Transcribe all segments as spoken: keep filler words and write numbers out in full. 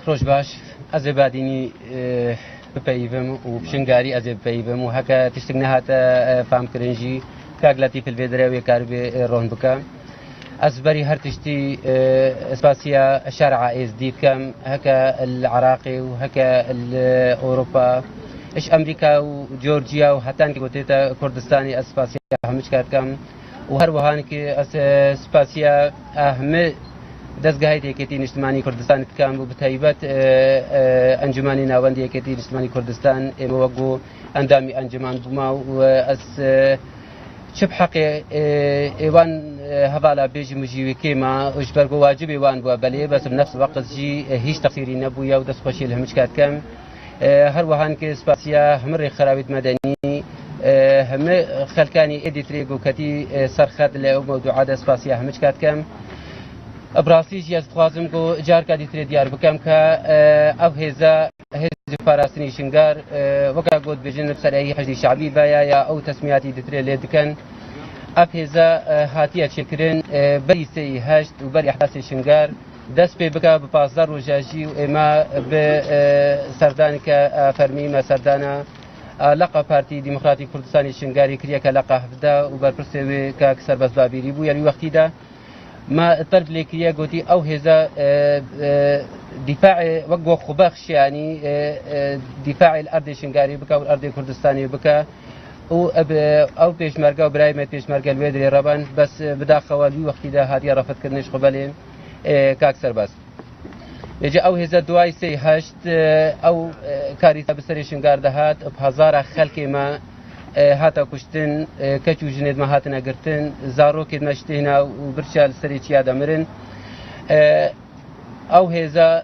Roj baş. Ez ê badînî, e, bipeyivim û bi şingarî ez ê bipeyivim û heke tiştik nehate, e, famkirin jî, kak Letîf li vê derê wê karibê, e, ron bike. Ez berî her tiştî, e, spasiya şer'a êzdî dikem, heke li Iraqê û heke li Ewropa, ji Amerîka û Georgiya û hetankî ku tête Kurdistanê ez spasiya hemû çika dikem. û her wiha ki ez, e, spasiya, e, hemî dezgehê Yekêtî Niştimanî Kurdistan dikim û bi taybet, e, e, Encûmenê Navendî Yekêtî Niştimanî Kurdistan, ê min wek ku endamî encûmen bûma û, e, ez, e, çi bi heqê, e, ê wan, e, hevala bêjim û jî wê kêm e û ji ber ku wacibê wan bûye belê, bes bi nefs weqt jî, e, hîç teqsîrî nebûye û destxweşiyê li hemû çika dikim. E, her wiha ki spasiya hemî rêkxerawît medenî, e, hemî xelkanî ê dîtirê ku ketî, e, ser xet li ew mewdûa de spasiya hemû çika dikim. Bi rastî jî ez dixwazim ku carka dîtirê diyar bikim ke, e, ev hêza, hêzê parastinê Şingar, e, weke got bêjin li ser êyî Heşdî Şebî veya ya ew tesmiyatî dîtirê lê dikin. Ev hêza, e, hatiye çêkirin, e, berî sê ê heşt û berî ehdasê Şingar. Dest pê bike bi pazdeh roja jî û êma bi, e, serdaneke, e, fermî me serdana, e, leqa Partî Demokratîk Kurdistanê Şingarê kiriye ke leqa hevdeh û berpirsê wê kak Serbest Babîrî bû. Yer wî wextî de me telb lê kiriye, gotî ew hêza, e, e, dîfaê wek got xwebexş, yanî, e, e, dîfaê li erdê Şingarê bike û erdê Kurdistanê bike. û eb-, ew pêşmerge û birayê me pêşmerge li wê dirê re ben, bes, e, bidaxewa li wî wextî de hatiye refetkirinê ji xwe belê, e, kak Serbest. Vêce ew hêze duway sê heşt, e, ew, e, karî te bi serê Şingar de hat, bi hezara xelkê me, e, hate kuştin, e, keç û jinê me hatine girtin, zarokê me ji têhna û birça li serê çiya de mirin. E, ew hêze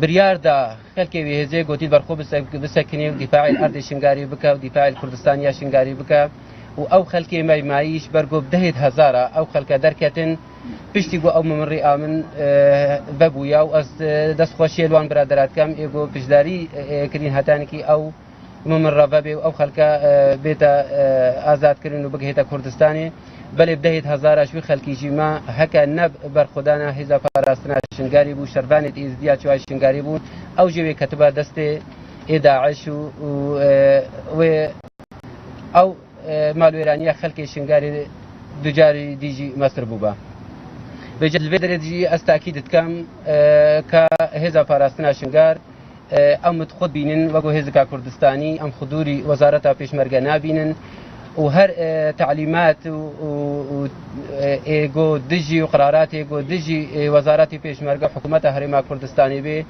biryar da xelkê wî hêzê gotî berxwe bise-, bisekinê û dîfaê erdê Şingarî bike û dîfaê Kurdistaniya Şingarî bike û ew xelkê me mayî ji ber ku bi dehêt hezara ew xelke derketin, piştî ku ew mimirî amin, e, vebûya û ez, e, destxweşiyê li wan biradera dikem, ê ku pişdarî, e, kirîn hetanekî ew min min re vebê û ew xelke, e, bête, e, azadkirin û bigihête Kurdistanê. Belê bi dehêt hezara ji wî xelkî jî me heke ne berxwedana hêza parastina Şingarî bû, şervanê Êzidiya çiwayê Şingarî bû, ew jê wê ketiba destê ê DAIŞ û, û, e, wê ew, e, malwêraniya xelkê Şingarî ducarî dî jî mestir bûba. Vêce li vê derê jî ez takîd dikim, e, ka hêza parastina Şingar, e, em xwe dibînin wek hêzika Kurdistanî, em huzûrî Wezareta Pêşmerge nabînin û her, e, telîmat û, û, û, e, ê ku dijî û qeraratê ku dijî, e, Wezaretê Pêşmerge hikûmeta Herêma Kurdistanê bê,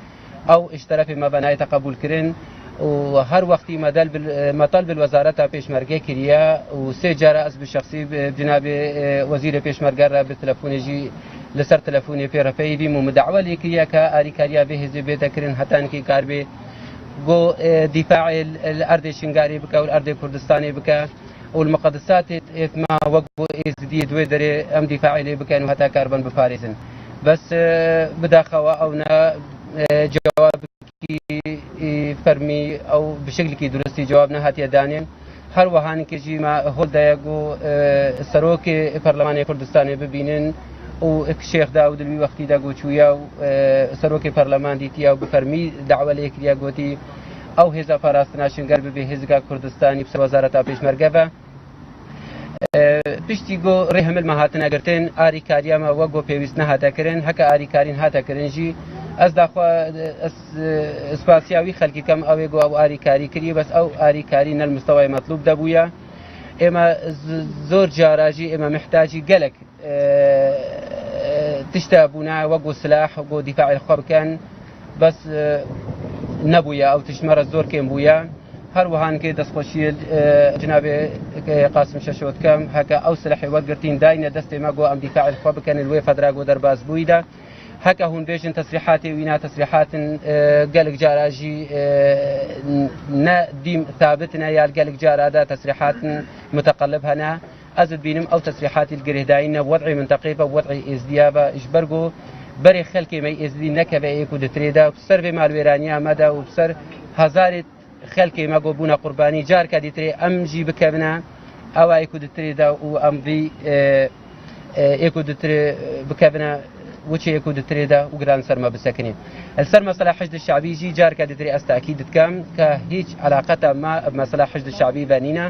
ew ji terefê me ve nayête qebûlkirin û her wextî me del bil, e, me telb li Wezareta Pêşmerge kiriye û sê cara ez bi şexsî bi cinabê, e, Wezîrê Pêşmerge re bi telefonê jî li ser telefonê pê re peyivîm û min dawe lê kiriye ke arîkariya vê hêzê bête kirin heta nikî kar bê ku, e, dîfaê li, li erdê Şingarê bike û li erdê Kurdistanê bike û li miqedisatê êt me wek ku Êzidiyê di wê derê em dîfaê lê bikin û heta kar bin biparêzin. Bes, e, bidaxewa ew ne, e, cewabekî, e, fermî ew bi şeklikî duristî cewab nehatiye danê. Her wiha nikê jî me hol daye ku, e, serokê Perlemanê Kurdistanê bibînin û Şêx Dawûd li wî wextî de ku çûye û, e, serokê Perleman dîtiye û bi fermî dawe lê kiriye, gotî ew hêza parastina Şingar bibe hêzika Kurdistanî bi ser Wezareta Pêşmerge ve. E, piştî ku rê hemil me hatine girtin, arîkariya me wek ku pêwîst nehate kirin, heke arîkarîn hate kirin jî, ez daxwa, ez, e, spasiya wî xelkî kem, ew ê ku ew arîkarî kiriye, bes ew arîkarî ne li mistewayê metlûb de bûye. Ê me z-, zor cara jî, ê me mihtacî gelek, e, e, tişte bûne, wek ku silah, ku dîfaê xwe bikin. Bes, e, nebûye, ew tişt me re zor kêm bûye. Her wiha nikê destxweşiyê, e, cinabê, e, Qasim Şeşo dikim, heke ew silehê wek girtîn dayne destê me, ku em dîfaê xwe bikin, li wê fedra ku derbas bûyî de. Heke hûn bêjin tesrîhatê wîna tesrîhatin, e, gelek cara jî, e, ne dîm thabit ne, ya li gelek cara de tesrîhatin muteqelib hene. Ez dibînim ew tesrîhatî li girêdayî ne wed'ê minteqê ve, wed'ê Êzidiya ve, ji ber ku berê xelkê me Êzidî nekeve ê ku di tirê de, bi ser vê malwêraniya me de û bi ser hezarê xelkê me ku bûne qurbanî, carka dîtirê em jî bikevine, ew ê ku di tirê de û em vî, e, e, ê ku di tirê bikevine, وچەیەک و دترێدا و گران سەرمە بسەکنێ. لەسەر مەسەلا حەشد شعبی ژی جارکە دترێ ئەس تاکید دکەم کە هیچ علاقەتە ما بە مەسەلا حەشد شعبی بە نینە.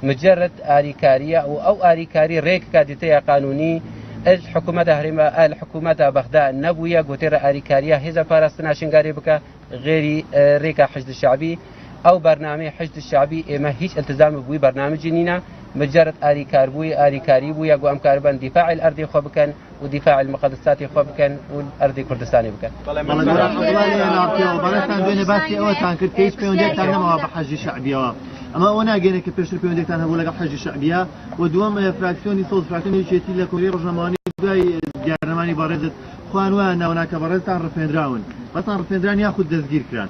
مجرد ئاریکاریە و ئەو ئاریکاری ڕێککە دترێ قانونی ئەل حکوومەتە هەرێمە ئەل حکوومەتە بەغدا نەبووە گوتێرە ئاریکاریە هێزە پاراستنا شنگارێ بکە غێری، ئە، ڕێکە حەشد شعبی. ئەو بەرنامەی حەشد شعبی ئێمە هیچ التزام بووی بەرنامەجی نینە. مجرد ئاریکار بووی، ئاریکاری بووە گو ئەم کار بن دیفاع الأرضی خۆ بکەن و دیفاع المقدساتی خۆ بکەن و ئەرزی کوردستانی بکەن. بەڵێ، بەڵێ، بەڵێ، ناوچەوە. بەڵێ، سان دوێنێ باسی ئەوەتان کرد کە هیچ پەیوەندیەکتان نەماوە بە حەجی شعبیەوە. ئەمە ئەوە ناگەێنێ کە پێشتر پەیوەندێکتان هەبوو لەگەڵ حەجی شعبیە. و دووەم، ئە، فراکسیۆنی سەوز، فراکسیۆنی یەکێتی لە کۆنگرەی ڕۆژنامەوانی دوای، ئە، دیارنەمانی بەڕێزت، خوان وایە ناوناکە بەڕێزتان ڕفێنراون. بەسان ڕفێنران یاخود دەستگیر کران.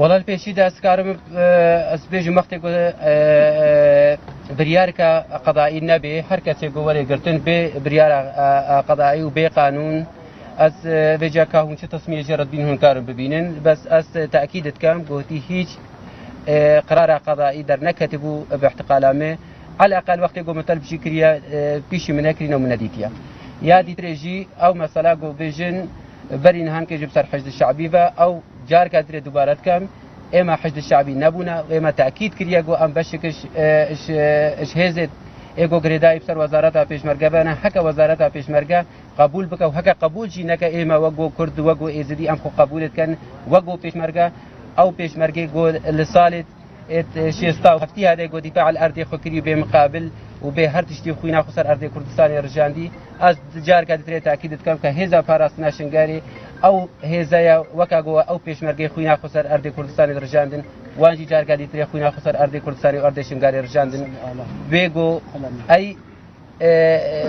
وەڵا لە پێشیدا ئەسکارم، ئە، ئەس بێژم وەختێک، ئە، ئە، بریارکە قەدایی نەبێ، هەر کەسێک بۆ وەرێگرتن بێ بریارە، ئە، ئە، قەدایی و بێ قانون. ئەس، ئە، بێجا کا هون چ تەسمیە ژێرت بین هونکارم ببینن، بەس ئەس تاکید دکەم گوتی هیچ، ئە، قرارە قەدایی دەرنەکەتی بوو بە احتقالامێ. على الأقل وەختێک گۆ متەلبشی کریە، ئە، پیشی منە کرینە و منە دیتیە. یا دیترێژی ئەو مەسەلا گۆ بێژن بەرین هەنکێژی بسەر حەشد شعبی بە ئەو جارکە درێ دووبارە دکەم، ئێمە حەشد شعبی نەبوونە، ئێمە تاکید کریە گۆ ئەم بەشکش، ئە، ئش، ئە، ئش هێزێت ئێگۆ گرێدایی بسەر وەزارەتا پێشمەرگە بەنە، هەکە وەزارەتا پێشمەرگە قبول بکە و هەکە قبول جی نەکە ئێمە وەگۆ کورد، وەگۆ ئێزدی ئەم خۆ قبولت کەن، وەگۆ پێشمەرگە، ئەو پێشمەرگەی گۆ لە ساڵێت ئێت شێستا و هەفتی هەدەی گۆ دیفاع الأرضی خۆ کری و بێ مقابل و بێ هەر تشتی خوینا خۆ سەر ئەرزی کوردستانی ڕژاندی. ئەس جارکە دترێ تاکید دکەم کە هێزە پاراستنا شنگاری ئەو هێزەیە وەکا گۆ ئەو پێشمەرگەی خوینا خۆ سەر ئەرزی کوردستانی ڕژاندن، وانجی جارکە دیترێ خوینا خۆ سەر ئەرزی کوردستانی و ئەرزی شنگاری ڕژاندن. بێگۆ ئەی، ئێ،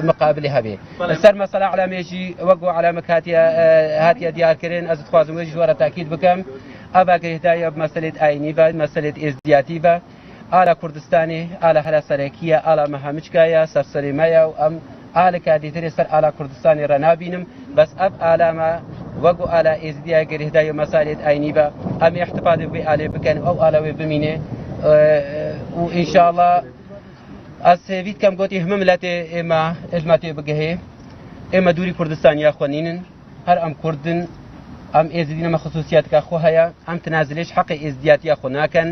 مقابلی هەبێ. بەڵێ. سەر مەسەلا علامێژی وەگۆ علامە هاتیە، ئێ، هاتیە دیارکردن، ئەس دخوازم وێژ وەرە تاکید بکەم. ئەبا گرێدایە مەسەلێت ئاینی بە، مەسەلێت ئێزدیاتی بە. ئالا کوردستانی، ئالا هەرە سەرەکیە، ئالا مەهەمچکایە، سەرسەرێمەیە و ئەم ئالکە دیترێ سەر ئالا کوردستانی ڕە نابینم. بەس ئەب ئالامە وەگو ئالا ئێزدیە گرێدایە مەسەلێت ئاینی بە. ئەم احتفادێ بێ ئالێ بکەن، ئەو ئالا وێ بمینێ. ئێ، و ئینشاءالله ئەس هێوی دکەم گۆتی هەموو ملەتێ ئێمە ئێلمەتێ بگەهێ. ئێمە دووری کوردستانیا خۆ نینن. هەر ئەم کوردن، ئەم ئێزدینەمە خصوصیاتکە خۆ هەیە. ئەم تنازلێش حەقی ئێزدیاتیا خۆ ناکەن.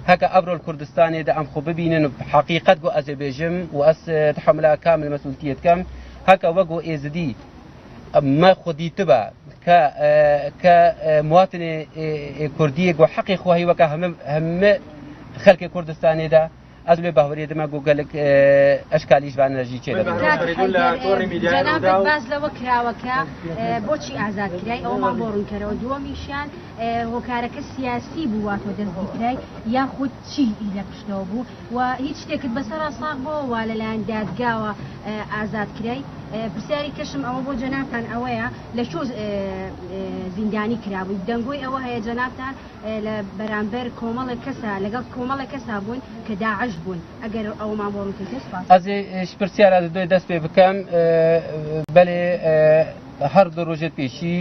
هەکە ئەبرۆل کوردستانێ دە ئەم خۆ ببینن و حەقیقەت گۆ ئەزێ بێژم و ئەس، ئێ، تحملا کامل مەسئولتیە دکەم. هەکە وەگۆ ئێزدی مە خودی تبە کە، ئێ، کە، ئێ، مواتنێ، ئێ، ئێ، کوردیە گۆ حەقی خۆ هەی وەکە هەمە، هەمە خەلکێ کوردستانێ دە. ئەز لێ باوەریە دمە گۆ گەلک، ئێ، ئەشکالیش بانە ژی چێ دەبێت. کاک حەیدەر، جەنابت باس لەوە کراوە کە، ئێ، بۆچی ئازاد کرای، ئەوەمان بۆ ڕوونکەرەوە. دووەمیشیان، ئێ، هۆکارەکە سیاسی بوو واتۆ دەستگیر کرای، یاخود چی لە پشتەوە بوو و هیچ شتێکت بەسەر ڕاستاق بۆ وا لەلایەن دادگاوە، ئێ، ئازاد کرای. ئێ، پرسیاری کەشم ئەوە بۆ جەنابتان ئەوەیە، لە چۆ، ئێ، ئێ، زیندانی کرابووی؟ دەنگۆی ئەوە هەیە جەنابتان، ئێ، لە بەرامبەر کۆمەڵێک کەسا، لەگەڵ کۆمەڵێک کەسا بوون کە داعش بوون. ئەگەر ئەوەمان بۆ ڕوونکەی تۆ سپاس. ئەز، ئێ، پرسیارە دوێ دەست پێ بکەم، ئێ، بەلێ، ئێ، هەر دو ڕۆژێ پێشی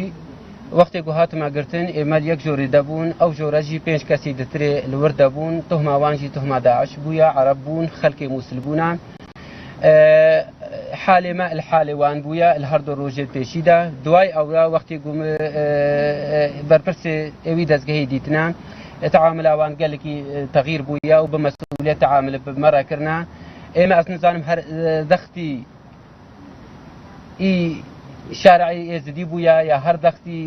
وەختێک گو هاتمە گرتن، ئێمە یەک ژۆرێ دەبوون، ئەو ژۆرە ژی پێنج کەسی دترێ لە ور دەبوون، تهمە وان ژی تهمە داعش بووە، عەرەب بوون، خەلکێ موسل بوونە. ئێ، حالێ مە لە حالێ وان بووە لە هەر دو ڕۆژێ پێشیدا. دوای ئەوە وەختی گوم، ئێ، ئێ، بەرپرسێ ئێوی دەستگەهی دیتنە، ئێ، تعامل ئەوان گەلێکی، ئێ، تەغیر بووە و بە مەسئولیت تعامل بمەڕە کردنە. ئێمە ئەس نزانم هەر، ئێ، دەختی ئی شارعی ئێزدی بووە یا هەر دەختی،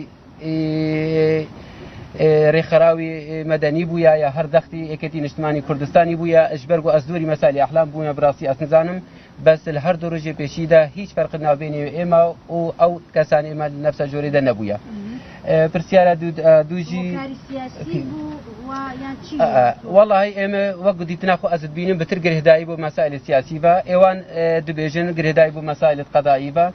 ئێ، ئێ، ڕێکخراوی مەدەنی بووە یا هەر دەختی یەکێتی نیشتمانی کوردستانی بووە. ئەش بەرگو ئەس دووری مەسالی ئەحلام بووە، بڕاستی ئەس نزانم. بەس لە هەر دو ڕۆژێ پێشیدا هیچ فەرق ناوبێنی ئێمە و ئەو کەسان ئێمە نەفسە جۆرێ دە نەبووە. ئێ، پرسیارە دوو، ئە، دوو ژی هۆکاری سیاسی بوو و یان چی ئە، ئە، بوو؟ وەڵاهی ئێمە وەک دیتنا خۆ ئەزت بینم بتر گرهدایی بۆ مەسائل سیاسی بە. ئێوان، ئێ، دبێژن گرهدایی بۆ مەسائل قەدایی بە.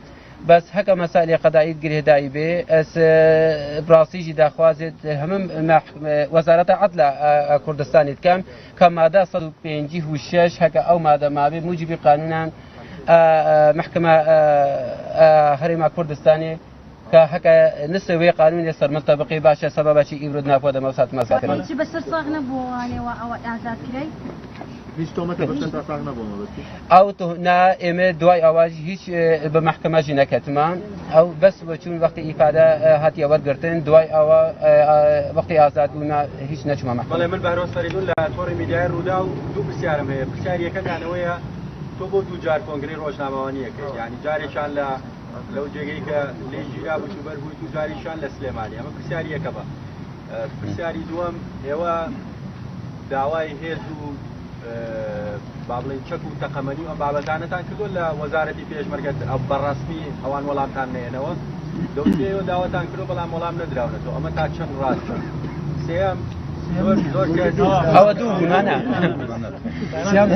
بەس هەکە مەسائل قەدایی گرهدایی بێ، ئەس، ئێ، بڕاستی ژی داخوازێت هەموو مەح-، وەزارەتە عەدلە، ئە، ئە، کوردستانی دکەم کە مادە سەد و پێنجی و شەش هەکە ئەو مادە مابێ موجبی قانونان، ئە، ئە، محکمە، ئە، ئە، هەرێما کوردستانی کە هەکە نسێ وێ قانونێ سەر منتەبقی باشە سەبەبە چی ئیبرود ناپۆ دەمە سات مەسا کردن. چی بەسەر ساغ نەبووانێ و ئەوە ئازاد کرای؟ Hiç tomete başka tasar nebû mu? Ew tu-, na, ême duay awa jî hiç, e, bi mehkeme jî neketime. Ew bes we çûn wextê îfade, e, hatiye wergirtin, duay awa, e, e, wextê azad bûna hiç neçûme mehkeme. بەڵێ، من بەهرۆز فەریدون لە تۆڕی میدیای ڕووداو. دوو پرسیارم هەیە. پرسیار یەکەتان ئەوەیە، تۆ بۆ دوو جار کۆنگرەی ڕۆژنامەوانیەکەی، یعنی جارێکیان لە، لەو جێگەی کە لێی ژیرا بوویت و بەر بوویت و جاریشیان لە سلێمانی. ئەمە پرسیاری یەکەمە. ئە، پرسیاری دووەم، ئێوە داوای هێز و، ئە، با بڵێن چەک و تەقەمەنی و ئەم بابەتانەتان کردو لە وەزارەتی پێشمەرگە، ئەو بەڕەسمی ئەوان وەڵامتان نێنەوە؟ دەوترێ ئێوە داواتان کردو، بەڵام وەڵام نەدراونەتەوە. ئەمە تا چەند ڕاستە؟ سێیەم، زۆر، زۆر کەس. ئەوە دوو بوو، نانە. سێیەم.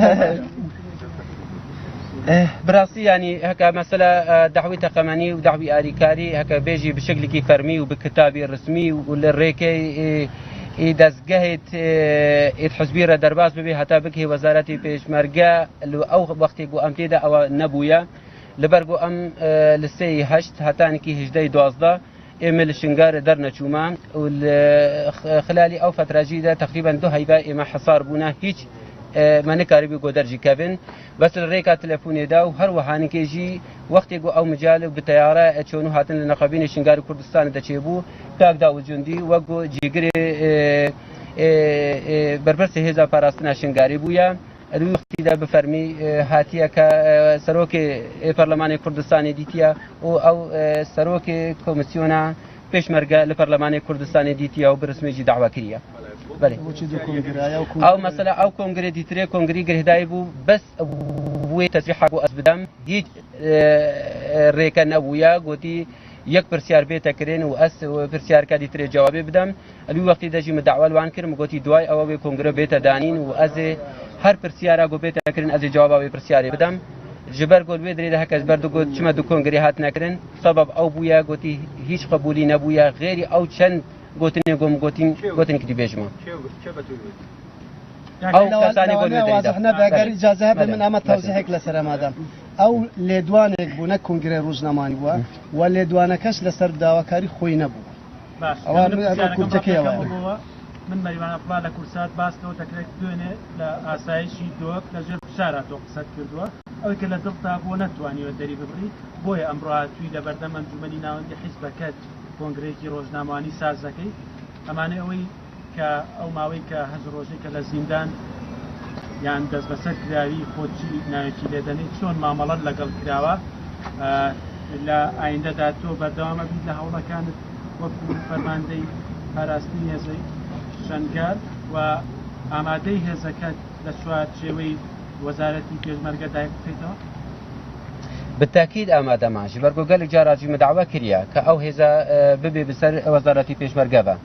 ئێ، بڕاستی، یانی، هەکە مەسەلە، ئە، داوی تەقەمەنی و داوی ئاریکاری، هەکە بێژی بە شکلێکی فەرمی و بە کتابی ڕسمی و لە ڕێکەی، ئێ، ئێ دەستگەهێت، ئێ، ئێت حزبی ڕە دەرباز ببێ، هەتا بکهێ وەزارەتی پێشمەرگە، لە ئەو وەختێک بۆ ئەم تێدا ئەوە نەبووە. لەبەر گۆ ئەم، ئێ، لە سێی هەشت هەتانێکی هەژدەی دوازدە، ئێمە لە شنگار دەرنەچوومە و لە خ-، خلالی ئەو فترەژیدا تقریباً دو هەیبە ئێمە حەسار بوونە، هیچ، ئێ، مە نکاریبی گۆ دەرجی کەبن. بەس لە ڕێکا تەلەفونێدا و هەر وەهانکێ ژی وەختێ گۆ ئەو مجال و بە تەیارە چۆن و هاتن لە نەقەبینی شنگار و کوردستان دەچێ بوو، کاک داوود جوندی وەک گۆ جێگرێ، ئێ، ئێ، ئێ، بەرپرسێ هێزا پاراستنا شنگاری بووە. ئەدوی وەختیدا بە فەرمی، ئێ، هاتیە کە، ئێ، سەرۆکێ، ئێ، پەرلەمانی کوردستانی دیتیە و ئەو، ئێ، سەرۆکێ کۆمیسیۆنا پێشمەرگە لە پەرلەمانی کوردستانی دیتیە و بە ڕسمیژی داوا کریە. بەڵێ. ئەو مەسەلە، ئەو کۆنگرێ دیترێ کۆنگری گرهدایی بوو، بەس وێ تەسریحا بۆ ئەس بدەم، هیچ، ئێ، ڕێکە نەبووە، گوتی، یەک پرسیار بێتە کرێن و ئەس پرسیارکە دیترێ جوابێ بدەم. ئەلوی وەختی دەژی من داوا لەوان کرد، من گوتی دوای ئەوە وێ کۆنگرە بێتە دانین و ئەزێ هەر پرسیارە گۆ بێتە کرێن، ئەزێ جوابا وێ پرسیارێ بدەم. ژبەر گۆل وێ درێ دە هەکەس بەر دو گوت، چمە دو کۆنگری هات نەکرن. سەبەب ئەو بووە، گوتی هیچ قبولی نەبووە، غێری ئەو چەند گوتنێ گۆم گوتین، گوتن کردی بێژمە. ئەو کەسانی گۆل وێ درێ دە. نەبێ، گەر ئیجازە هەبێ من ئەمە تەوزیحێک لەسەر ئەمادەم. ئەو لێدوانێک بوو، نە کۆنگرەی ڕۆژنامانی بووە، و لێدوانەکەش لەسەر داواکاری خۆی نەبوو. باش. ئەوە من ئەگەر پرسیارەکەم کوردەکەی ڕەتیان ئەوە. ببووەوە، من مەریوان عەبدوڵا لە کورسات باس لەوە دەکرێت دوێنێ لە ئاسایشی دۆک لە ژێر فشارا تۆ قسەت کردووە. ئەوەی کە لە دڵتا بووە نەتوانیوە دەری ببڕی، بۆیە ئەمڕۆ هاتووی لە بەردەم ئەنجومەنی ناوەندی حیزبەکەت کۆنگرەیەکی ڕۆژنامەوانی ساز دەکەی. ئەمانەی ئەوەی کە ئەو ماوەی کە هەشت ڕۆژەی کە لە زیندان یان دەست بەسەر کراوی خۆ چی ناوێکی لێدەنێ، چۆن مامەڵەت لەگەڵ کراوە، ئە، لە ئایندەدا تۆ بەردەوامە بیت لە هەوڵەکانت وەکو فەرماندەی پاراستنی هێزەی شەنگال و ئامادەی هێزەکەت لە چوارچێوەی وەزارەتی پێشمەرگە دایک بکەیتەوە؟ بە تاکید ئامادەمان، ژبەر گۆ گەلێک جارا جی مداوا کریە کە ئەو هێزە، ئە، ببێ بسەر وەزارەتی پێشمەرگە بە.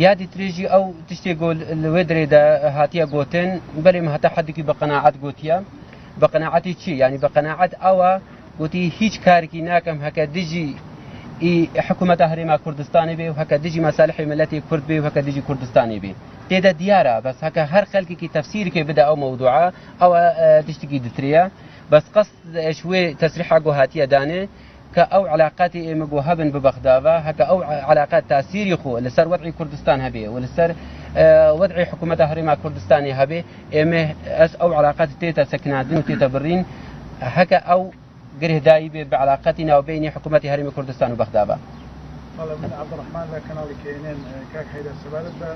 یادی ترێژی ئەو تشتێ گۆ لە وێ درێدا هاتیە گۆتن، بەلێ من هەتا حەدێکی بە قەناعەت گۆتیە. بە قەناعەتی چی؟ یعنی بە قەناعەت ئەوە گۆتی هیچ کارێکی ناکەم هەکە دژی ئی حکوومەتە هەرێما کوردستانی بێ و هەکە دژی مەسالحی ملەتی کورد بێ و هەکە دژی کوردستانی بێ. تێدە دیارە، بەس هەکە هەر خەلکێکی تەفسیرکێ بدە ئەو مەودوعە، ئەوە، ئە، تشتێکی دترەیە. بەس قەست ئەش وێ تەسریحا گۆ هاتیە دانێ کە ئەو علاقاتی ئێمە گۆ هەبن بە بەغداوە، هەکە ئەو علاقات تاسیری خۆ لەسەر وەدعی کوردستان هەبێ و لەسەر، ئە، وەدعی حکوومەتە هەرێما کوردستانی هەبێ، ئێمە ئەس ئەو علاقات تێتە سەکناندن و تێتە بڕین، هەکە ئەو گرهدایی بێ بە علاقاتی ناوبینی حکوومەتی هەرێمی کوردستان و بەغداوە. بەڵێ، من عەبدوڕەحمان لە کەناڵی کێنێن، کاک حەیدەر، سەبارەت بە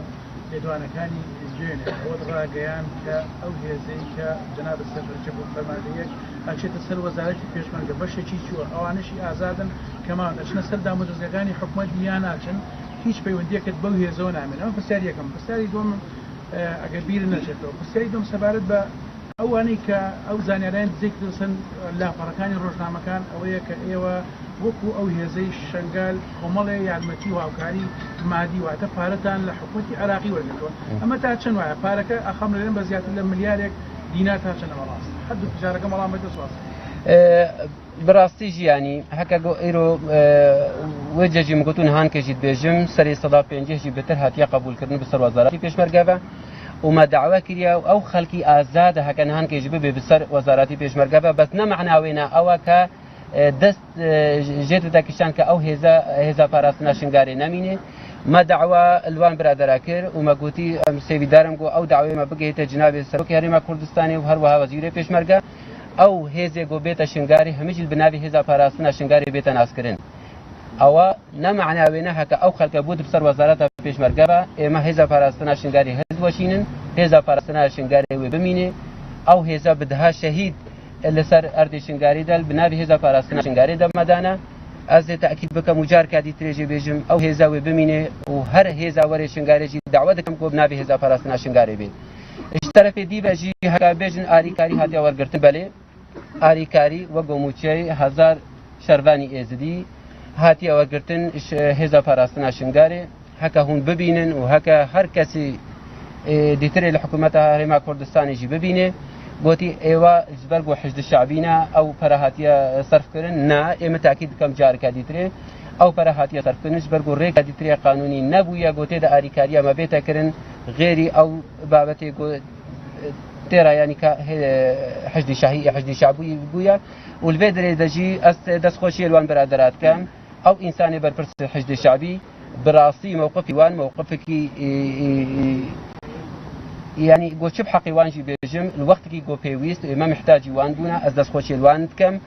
لێدوانەکانی دوێنێ، ئەوەت ڕاگەیاند کە ئەو هێزەی کە جەنابەت سێ فەرجە بۆ فەرماندەیەک ئەچێتە سەر وەزارەتی پێشمەرگە، بەشێکی چووە، ئەوانەشی ئازادن کە ماون، ئەچنە سەر دامودەزگەکانی حکوومەت یان ناچن، هیچ پەیوەندیەکەت بەو هێزەوە نامێنێت. ئەمە پرسیاری یەکەم. پرسیاری دووەم، ئەگەر بیرت نەچێتەوە، پرسیاری دووەم سەبارەت بە ئەوانەی کە ئەو زانیاریان دزێک دەسەن لاپەڕەکانی ڕۆژنامەکان، ئەوەیە کە ئێوە وەکو ئەو هێزەی شەنگال کۆمەڵێ یارمەتی و هاوکاری مادی، واتە پارەتان لە حکوومەتی عێراقی وەرگرتووە. ئەمە تا چەند وایە؟ پارەکە ئەخەم لەێن بە زیاتر لە ملیارێک دینار تا چەند ئەمە ڕاست؟ حەد و پجارەکە مەڵام بەدە سواز. ئێ، بڕاستی ژیانی، هەکە گۆ ئیرۆ، ئێ، وێ جەژی مگوتون هان کەژیت بێژم، سەری سەدا پێنجێژی بتر هاتیە قبولکردن بسەر وەزارەتی پێشمەرگەوە. و مە داوا کریە و ئەو خەلکی ئازادە هەکەن هان کەژی ببێ بسەر وەزارەتی پێشمەرگەوە، بەس نە مەعناوێنە ئەوە کە e, dest, e, jê dide kişan ke ew hêza, hêza parastina Şingarê nemîne. Me dawa li wan biradera kir û me gotî, em sêvîdar im ku ew dawê me bigihête cinabê Serokê Herêma Kurdistanê û her wiha Wezîrê Pêşmerge. Ew hêzê ku bête Şingarê, hemî jî li bi navê hêza parastina Şingarê bête naskirin. Ewa ne mana wê ne heke ew xelke bû di ser Wezareta Pêşmerge ve, ême hêza parastina Şingarê hildiweşînin, hêza parastina Şingarê wê bimîne. Ew hêza bi deha şehîd li ser erdê Şingarê de bi navê hêza parastina Şingarê de medane. Ez ê tekîd bikim û carka dîtirê jê bêjim, ew hêza wê bimîne û her hêza were Şingarê jî dawa dikim ku bi navê hêza parastina Şingarê bê. Ji terefê dî ve jî heke bêjin arîkarî hatiye wergirtin, belê. Arîkarî wek mûçeyê hezar şervanî êzidî hatiye wergirtin ji hêza parastina Şingarê. Heke hûn bibînin û heke her kesî, e, dîtirê li hikûmeta Herêma Kurdistanê jî bibîne, gotî êwa ji ber ku Hişdi Şabî ne ew pere hatiye serf kirin. Na, ê min tekîd dikim careke dîtirê. Ew pere hatiye serf kirin ji ber ku rêka dîtirê qanûnî nebûye, gotê de arîkariya me bête kirin, xêrî ew babetê ku têra, yanî ka he-, Hişdî Şahî, Hişdî Şabûyî bûye û li vê dirê de jî ez destxweşiyê li wan biradera dikim. Ew însanê berpirs Hişdê Şabî bi rastî mewqifî wan, mewqifekî, e, e, e, yanî go çi bi heqê wan jî bêjim, li wextekî go pêwîst, e, me mihtacî wan bûne, ez destxweşiyê li wan dikim.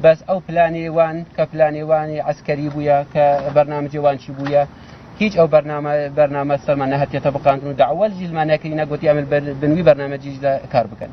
Bes ew planê wan, ke planê wan ê eskerî bûye, ke bernamecê wan çi bûye, hîç ew bername, bername ser me nehatiye tebiqandin û dawel jî li me nekirîne, gotî em li ber-, bin wî bernamecî jî de kar bikin.